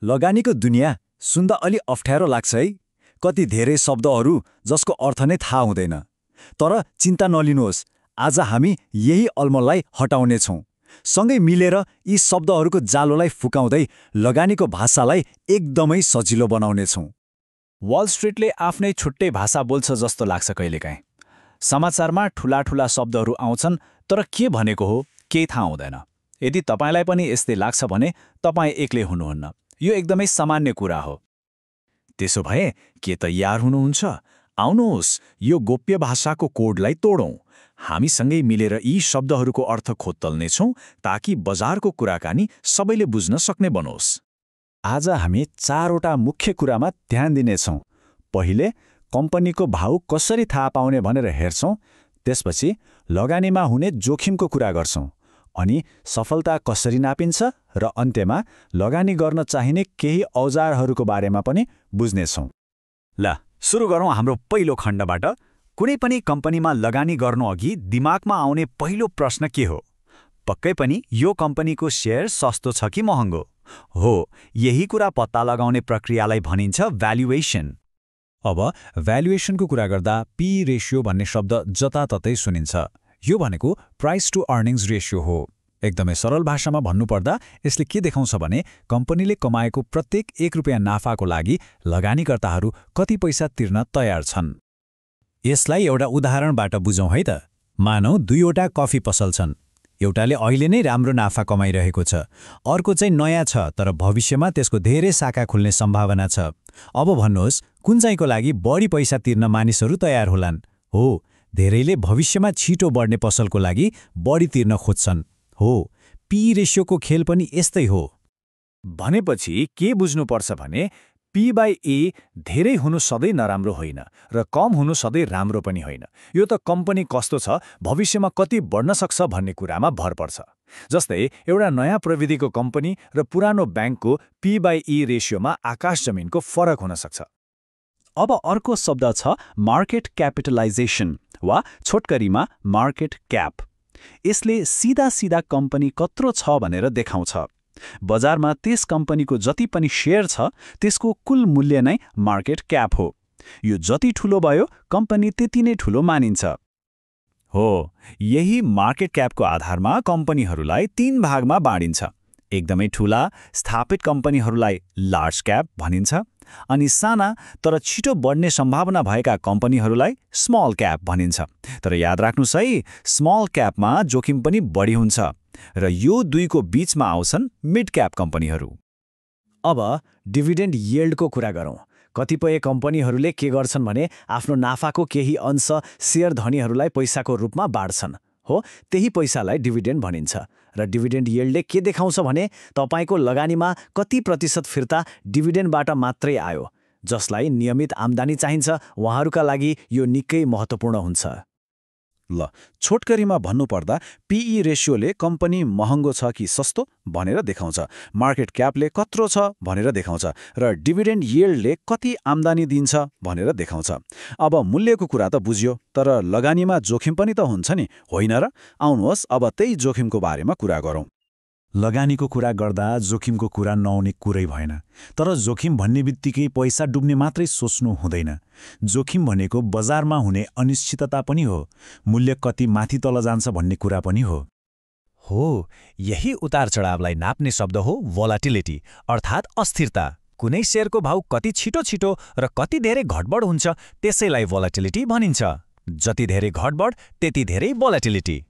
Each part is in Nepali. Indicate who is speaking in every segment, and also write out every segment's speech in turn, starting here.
Speaker 1: लगानीको दुनियाँ सुन्दा अलि अप्ठ्यारो लाग्छ है। कति धेरै शब्दहरू जसको अर्थ नै थाहा हुँदैन। तर चिन्ता नलिनुहोस्, आज हामी यही अलमललाई हटाउनेछौँ। सँगै मिलेर यी शब्दहरूको जालोलाई फुकाउँदै लगानीको भाषालाई एकदमै सजिलो बनाउनेछौँ।
Speaker 2: वाल स्ट्रिटले आफ्नै छुट्टै भाषा बोल्छ जस्तो लाग्छ कहिलेकाहीँ। समाचारमा ठूला ठूला शब्दहरू आउँछन्, तर के भनेको हो केही थाहा हुँदैन। यदि तपाईँलाई पनि यस्तै लाग्छ भने तपाईँ एक्लै हुनुहुन्न। यो एकदमै सामान्य कुरा हो। त्यसो भए के तयार हुनुहुन्छ? आउनुहोस्, यो गोप्य भाषाको कोडलाई तोडौँ। हामीसँगै मिलेर यी शब्दहरूको अर्थ खोतल्नेछौँ ताकि बजारको कुराकानी सबैले बुझ्न सक्ने बनोस्।
Speaker 1: आज हामी 4वटा मुख्य कुरामा ध्यान दिनेछौँ। पहिले कम्पनीको भाउ कसरी थाहा पाउने भनेर हेर्छौँ। त्यसपछि लगानीमा हुने जोखिमको कुरा गर्छौँ। अनि सफलता कसरी नापिन्छ र अन्त्यमा लगानी गर्न चाहिने केही औजारहरूको बारेमा पनि बुझ्नेछौँ। ल सुरु गरौँ हाम्रो पहिलो खण्डबाट। कुनै पनि कम्पनीमा लगानी गर्नुअघि दिमागमा आउने पहिलो प्रश्न के हो? पक्कै पनि यो कम्पनीको सेयर सस्तो छ कि महँगो? हो, यही कुरा पत्ता लगाउने प्रक्रियालाई भनिन्छ भ्यालुएसन। अब भ्यालुएसनको कुरा गर्दा पी रेशियो भन्ने शब्द जताततै सुनिन्छ। यो भनेको प्राइस टु अर्निङ्स रेशियो हो। एकदमै सरल भाषामा भन्नुपर्दा यसले के देखाउँछ भने कम्पनीले कमाएको प्रत्येक 1 रुपियाँ नाफाको लागि लगानीकर्ताहरू कति पैसा तिर्न तयार छन्। यसलाई एउटा उदाहरणबाट बुझौँ है त। मानौ 2वटा कफी पसल छन्। एउटाले अहिले नै राम्रो नाफा कमाइरहेको छ, अर्को चाहिँ नयाँ छ तर भविष्यमा त्यसको धेरै शाखा खुल्ने सम्भावना छ। अब भन्नुहोस्, कुन चाहिँको लागि बढी पैसा तिर्न मानिसहरू तयार होलान्? हो, धेरैले भविष्यमा छिटो बढ्ने पसलको लागि बढी तिर्न खोज्छन्। हो, पी रेशियोको खेल पनि यस्तै हो।
Speaker 2: भनेपछि के बुझ्नुपर्छ भने P/E धेरै हुनु सधैँ नराम्रो होइन र कम हुनु सधैँ राम्रो पनि होइन। यो त कम्पनी कस्तो छ, भविष्यमा कति बढ्न सक्छ भन्ने कुरामा भर पर्छ। जस्तै एउटा नयाँ प्रविधिको कम्पनी र पुरानो ब्याङ्कको P/E रेशियोमा आकाश जमिनको फरक हुन सक्छ।
Speaker 1: अब अर्को शब्द छ मार्केट क्यापिटलाइजेसन वा छोटकरीमा मार्केट क्याप। यसले सिधा सिधा कम्पनी कत्रो छ भनेर देखाउँछ। बजारमा त्यस कम्पनीको जति पनि सेयर छ त्यसको कुल मूल्य नै मार्केट क्याप हो। यो जति ठूलो भयो कम्पनी त्यति नै ठूलो मानिन्छ।
Speaker 2: हो, यही मार्केट क्यापको आधारमा कम्पनीहरूलाई 3 भागमा बाँडिन्छ। एकदमै ठूला स्थापित कम्पनीहरूलाई लार्ज क्याप भनिन्छ, अनि साना तर छिटो बढ्ने सम्भावना भएका कम्पनीहरूलाई स्मल क्याप भनिन्छ। तर याद राख्नुहोस् है, स्मल क्यापमा जोखिम पनि बढी हुन्छ र यो दुईको बीचमा आउँछन् मिड क्याप कम्पनीहरू।
Speaker 1: अब डिभिडेन्ड यील्डको कुरा गरौँ। कतिपय कम्पनीहरूले के गर्छन् भने आफ्नो नाफाको केही अंश शेयर धनीहरूलाई पैसाको रूपमा बाँड्छन्। हो, त्यही पैसालाई डिभिडेन्ड भनिन्छ। र डिभिडेन्ड यील्डले के देखाउँछ भने तपाईको लगानीमा कति प्रतिशत फिर्ता डिभिडेन्डबाट मात्रै आयो। जसलाई नियमित आम्दानी चाहिन्छ उहाँहरूका लागि यो निकै महत्त्वपूर्ण हुन्छ।
Speaker 2: ल छोटकरीमा भन्नुपर्दा पीई रेशियोले कम्पनी महँगो छ कि सस्तो भनेर देखाउँछ, मार्केट क्यापले कत्रो छ भनेर देखाउँछ र डिभिडेन्ड यील्डले कति आम्दानी दिन्छ भनेर देखाउँछ। अब मूल्यको कुरा त बुझ्यो, तर लगानीमा जोखिम पनि त हुन्छ नि, होइन र? आउनुहोस् अब त्यही जोखिमको बारेमा कुरा गरौँ।
Speaker 1: लगानीको कुरा गर्दा जोखिमको कुरा नआउने कुरै भएन। तर जोखिम भन्ने बित्तिकै पैसा डुब्ने मात्रै सोच्नु हुँदैन। जोखिम भनेको बजारमा हुने अनिश्चितता पनि हो, मूल्य कति माथि तल जान्छ भन्ने कुरा पनि हो।
Speaker 2: हो, यही उतार चढावलाई नाप्ने शब्द हो भोलाटिलिटी, अर्थात् अस्थिरता। कुनै शेयरको भाउ कति छिटो छिटो र कति धेरै घटबड हुन्छ त्यसैलाई भोलाटिलिटी भनिन्छ। जति धेरै घटबड त्यति धेरै भोलाटिलिटी।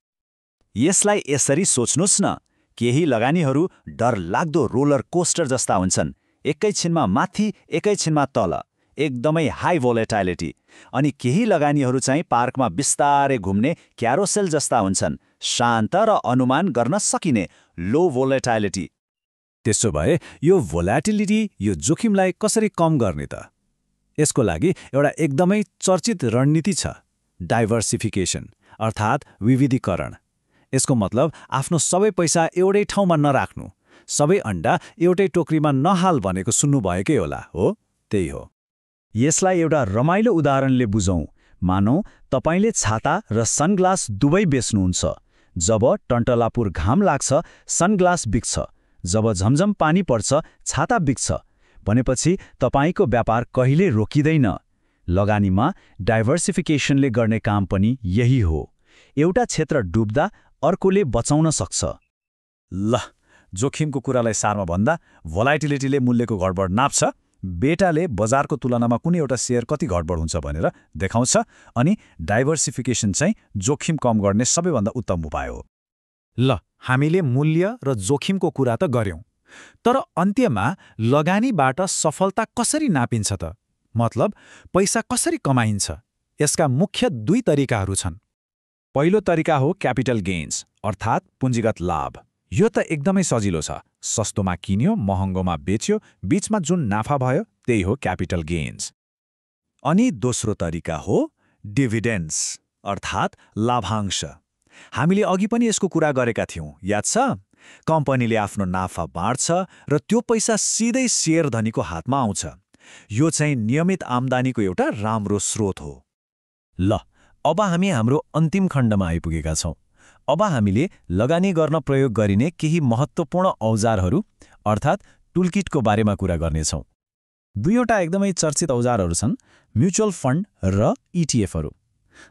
Speaker 1: यसलाई यसरी सोच्नुस् न, केही लगानीहरू डरलाग्दो रोलर कोस्टर जस्ता हुन्छन्, एकैछिनमा माथि एकैछिनमा तल, एकदमै हाई भोलेटाइलिटी। अनि केही लगानीहरू चाहिँ पार्कमा बिस्तारै घुम्ने क्यारोसेल जस्ता हुन्छन्, शान्त र अनुमान गर्न सकिने लो भोलेटाइलिटी।
Speaker 2: त्यसो भए यो भोलाटिलिटी, यो जोखिमलाई कसरी कम गर्ने त?
Speaker 1: यसको लागि एउटा एकदमै चर्चित रणनीति छ, डाइभर्सिफिकेसन अर्थात् विविधीकरण। यसको मतलब आफ्नो सबै पैसा एउटै ठाउँमा नराख्नु, सबै अन्डा एउटै टोकरीमा नहाल भनेको सुन्नुभएकै होला। हो, त्यही हो। यसलाई एउटा रमाइलो उदाहरणले बुझौँ। मानौ तपाईले छाता र सनग्लास दुवै बेच्नुहुन्छ। जब टन्टलापुर घाम लाग्छ सनग्लास बिक्छ,
Speaker 2: जब झमझम पानी पर्छ छाता बिग्छ भनेपछि तपाईँको व्यापार कहिले रोकिँदैन। लगानीमा डाइभर्सिफिकेसनले गर्ने काम पनि यही हो। एउटा क्षेत्र डुब्दा अर्कोले बचाउन सक्छ।
Speaker 1: ल, जोखिमको कुरालाई सारमा भन्दा भोलाटिलिटीले मूल्यको गडबड नाप्छ, बेटाले बजारको तुलनामा कुनै एउटा शेयर कति गडबड हुन्छ भनेर देखाउँछ, अनि डाइभर्सिफिकेसन चाहिँ जोखिम कम गर्ने सबैभन्दा उत्तम उपाय हो।
Speaker 3: ल, हामीले मूल्य र जोखिमको कुरा त गर्यौं, तर अन्त्यमा लगानीबाट सफलता कसरी नापिन्छ त? मतलब पैसा कसरी कमाइन्छ? यसका मुख्य 2 तरिकाहरू छन्।
Speaker 2: पहिलो तरिका हो क्यापिटल गेन्स, अर्थात् पुँजीगत लाभ। यो त एकदमै सजिलो छ। सस्तोमा किन्यो, महँगोमा बेच्यो, बीचमा जुन नाफा भयो त्यही हो क्यापिटल गेन्स।
Speaker 1: अनि दोस्रो तरिका हो डिभिडेन्ड्स, अर्थात् लाभांश। हामीले अघि पनि यसको कुरा गरेका थियौँ, याद छ? कम्पनीले आफ्नो नाफा बाँड्छ र त्यो पैसा सिधै शेयर धनीको हातमा आउँछ। यो चाहिँ नियमित आम्दानीको एउटा राम्रो स्रोत हो।
Speaker 4: ल, अब हामी हाम्रो अन्तिम खण्डमा आइपुगेका छौँ। अब हामीले लगानी गर्न प्रयोग गरिने केही महत्त्वपूर्ण औजारहरू अर्थात् टुलकिटको बारेमा कुरा गर्नेछौँ।
Speaker 2: 2वटा एकदमै चर्चित औजारहरू छन्, म्युचुअल फन्ड र इटिएफहरू।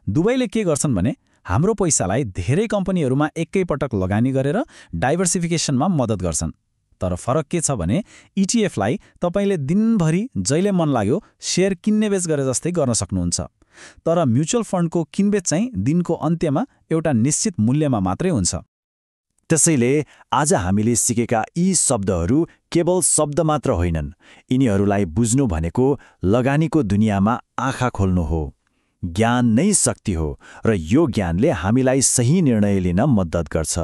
Speaker 2: दुवैले के गर्छन् भने हाम्रो पैसालाई धेरै कम्पनीहरूमा एकैपटक लगानी गरेर डाइभर्सिफिकेसनमा मद्दत गर्छन्। तर फरक के छ भने इटिएफलाई तपाईँले दिनभरि जहिले मन लाग्यो शेयर किन्ने बेच गरे जस्तै गर्न सक्नुहुन्छ। तर म्युचुअल फन्डको किनबेच चाहिँ दिनको अन्त्यमा एउटा निश्चित मूल्यमा मात्रै हुन्छ।
Speaker 1: त्यसैले आज हामीले सिकेका यी शब्दहरू केवल शब्द मात्र होइनन्, यिनीहरूलाई बुझ्नु भनेको लगानीको दुनियाँमा आँखा खोल्नु हो। ज्ञान नै शक्ति हो र यो ज्ञानले हामीलाई सही निर्णय लिन मद्दत गर्छ।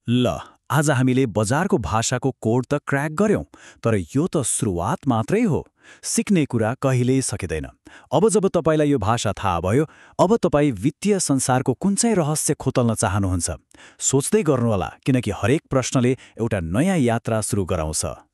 Speaker 3: ल, आज हामीले बजारको भाषाको कोड त क्र्याक गर्यौं, तर यो त सुरुवात मात्रै हो। सिक्ने कुरा कहिल्यै सकिँदैन। अब जब तपाईँलाई यो भाषा थाहा भयो, अब तपाईँ वित्तीय संसारको कुन चाहिँ रहस्य खोतल्न चाहनुहुन्छ? सोच्दै गर्नुहोला, किनकि हरेक प्रश्नले एउटा नयाँ यात्रा सुरु गराउँछ।